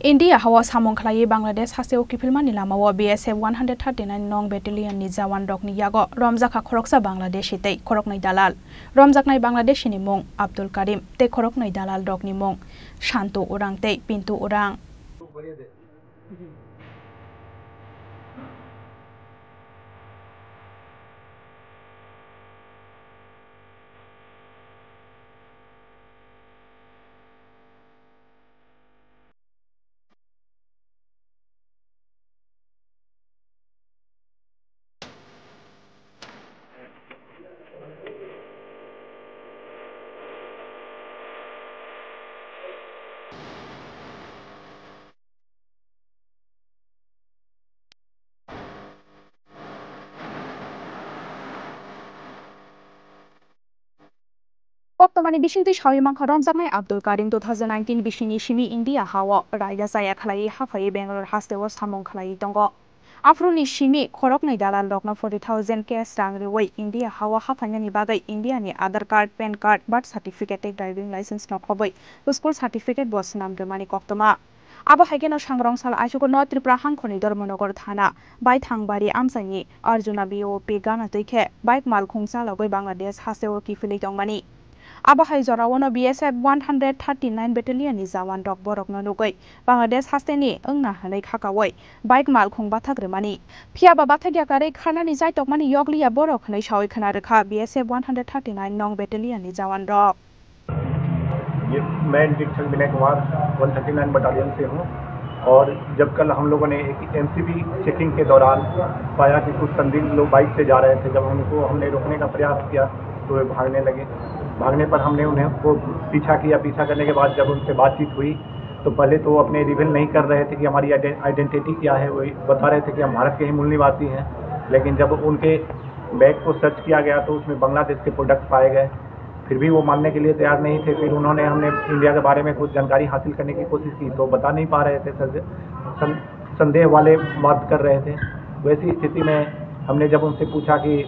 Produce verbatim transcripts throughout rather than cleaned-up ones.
India hao samung khlaiwi Bangladesh hasteo kiphilmani lamao B S F one hundred thirty-nine nong battalion ni jawan rokni yago romjakha khoroksa Bangladeshi tei khoroknwi dalal. Romjaknai Bangladeshi ni mung Abdul Karim tei khoroknwi dalal rokni mung Shantu Orang tei Pintu Orang. Koktwmani bisingtwi sawi mankha romjaknai Abdul Karim two thousand nineteen bisingni simi India hao raida chaya khlaiwi haphaiwi Bangalore hasteo samung khlaiwi tongo. Aphuruni simi khoroknwi dalalrokno forty thousand cash rang riwi India hao haphainani bagwi Indiani Aadhaar card, pan card, birth certificate tei driving license no khobwi school certificate bo swnam rwmani koktwma. Abo hai kheno sangrong sal aisukno Tripura hangkhorni Dharmanagar thana Baithangbari amchaini Arjuna B O P gana twi khe bike malkhung chalogwi Bangladesh hasteo kiphilwi tongmani. Abo hai jorao no B S F one hundred thirty-nine battalion ni jawan rok borok no nugwi Bangladesh hasteni wngna hwnwi khakaui bike malkhung bathak rwmani. Phiyaba bathak yakarwi kharnani jaitokmani yokliya borok hwnwi saui khna rwkha B S F one hundred thirty-nine nong battalion ni jawan rok. ये मैं निरीक्षक Vinay Kumar one thirty nine battalion से हूँ। और जब कल हम लोगों ने एक एमसीबी चेकिंग के दौरान पाया कि कुछ संदिग्ध लोग बाइक से जा रहे थे, जब उनको हमने रोकने का प्रयास किया तो वे भागने लगे। भागने पर हमने उन्हें को पीछा किया। पीछा करने के बाद जब उनसे बातचीत हुई तो पहले तो वो अपने रिवील नहीं कर रहे थे कि हमारी आइडेंटिटी क्या है, वो बता रहे थे कि हम भारत के ही मूल निवासी हैं। लेकिन जब उनके बैग को सर्च किया गया तो उसमें बांग्लादेश के प्रोडक्ट पाए गए। फिर भी वो मानने के लिए तैयार नहीं थे। फिर उन्होंने हमने इंडिया के बारे में कुछ जानकारी हासिल करने की कोशिश की तो बता नहीं पा रहे थे, सर, सं, संदेह वाले बात कर रहे थे। वैसी स्थिति में हमने जब उनसे पूछा कि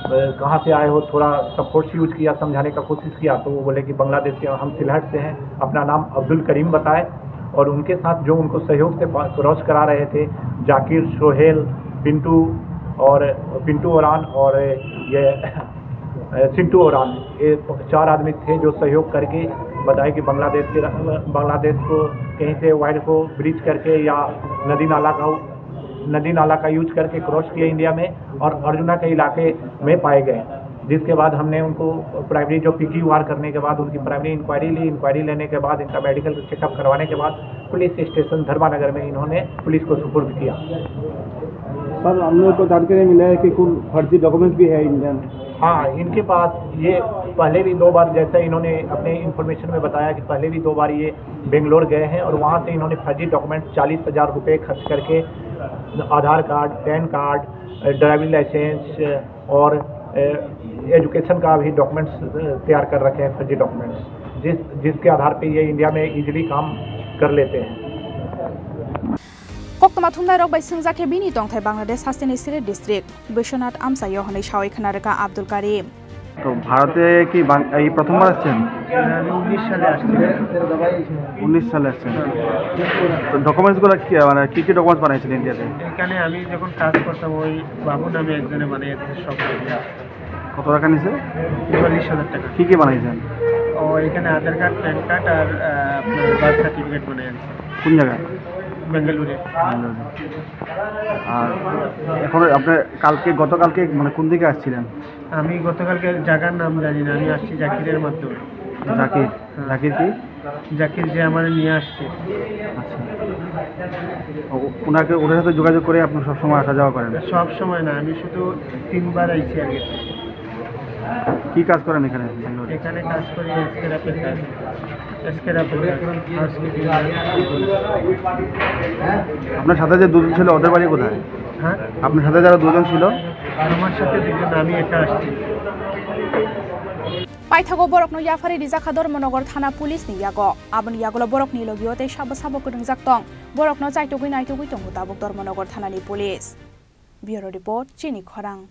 कहाँ से आए हो, थोड़ा सब फोर्स यूज किया, समझाने का कोशिश किया तो वो बोले कि बांग्लादेश के, हम सिलहट से हैं, अपना नाम अब्दुल करीम बताए। और उनके साथ जो उनको सहयोग से क्रॉस करा रहे थे, जाकिर, सोहेल, पिंटू और पिंटू ओरान और ये चिंटू ओरान, ये चार आदमी थे जो सहयोग करके बताए कि बांग्लादेश के बांग्लादेश को कहीं से वायर को ब्रीच करके या नदी नाला का नदी नाला का यूज करके क्रॉस किया इंडिया में और अर्जुना के इलाके में पाए गए, जिसके बाद हमने उनको प्राइमरी जो पीक्यूआर करने के बाद उनकी प्राइमरी इंक्वायरी ली। इंक्वायरी लेने के बाद इनका मेडिकल चेकअप करवाने के बाद पुलिस स्टेशन धर्मानगर में इन्होंने पुलिस को सुपुर्द किया। सर, हम लोग को जानकारी मिला है कि कुछ फर्जी डॉक्यूमेंट्स भी है इंडियन। हाँ, इनके पास ये पहले भी दो बार, जैसा इन्होंने अपने इन्फॉर्मेशन में बताया कि पहले भी दो बार ये बेंगलोर गए हैं और वहाँ से इन्होंने फर्जी डॉक्यूमेंट्स चालीस हज़ार रुपये खर्च करके Aadhaar card, PAN card, driving licence और एजुकेशन का भी डॉक्यूमेंट्स तैयार कर रखे हैं, फर्जी डॉक्यूमेंट्स, जिस जिसके आधार पे ये इंडिया में इजीली काम कर लेते हैं। Koktwma thumnairok bai swngjak khe bini tongthai Bangladesh hasteni Sylhet district Biswanath amchaio hwnwi saui khna rwkha Abdul Karim. তো ভারতে কি বাং- এই প্রথমবার আসছেন? আমি উনিশ সালে আসছি। উনিশ সালে আসছেন। তো ডকুমেন্টসগুলো কি, মানে কি কি ডকুমেন্টস বানাইছিলেন ইন্ডিয়াতে? এখানে আমি যখন কাজ করতাম, ওই বাবু নামে একজনে বানিয়ে দিয়েছে সব ডকুমেন্টস। কত টাকা নিছে? চুয়াল্লিশ হাজার টাকা। কি কি বানাইছেন? ও এখানে আধার কার্ড, প্যান কার্ড আর আহ, আপনার বার্থ সার্টিফিকেট বানিয়ে আনছে। কোন জায়গায়? বেঙ্গালুরে। আর এখন আপনি কালকে, গতকালকে মানে কোন দিকে আসছিলেন? আমি গতকালকে জায়গার নাম জানি না, আমি আসছি জাকিরের মাধ্যমে। জাকির? জাকির কি? জাকির যে আমার নিয়ে আসছে। আচ্ছা। ও- ওনাকে, ওনার সাথে যোগাযোগ করে আপনি সবসময় আসা যাওয়া করেন? সব সময় না, আমি শুধু তিনবার আইছি আর গেছি। কি কাজ করেন এখানে ব্যাঙ্গালোরে? এখানে কাজ করি স্ক্র্যাপের কাজ। স্ক্র্যাপের কাজ, হাউসকিপিং। আপনার সাথে যে দুজন ছিল, ওদের বাড়ি কোথায়? হ্যাঁ, আপনার সাথে যারা দুজন ছিল? আমার সাথে দুজন, আমি একা আসছি। Paithago borokno yaphari rijak kha Dharmanagar thana police ni yago. Aboni yagulo borokni logio tei sabo sabo kwrwngjak tong. Borokno chaitugwi naitugwi tongo tabuk Dharmanagar thanani police. Bureau report, Chini Khorang.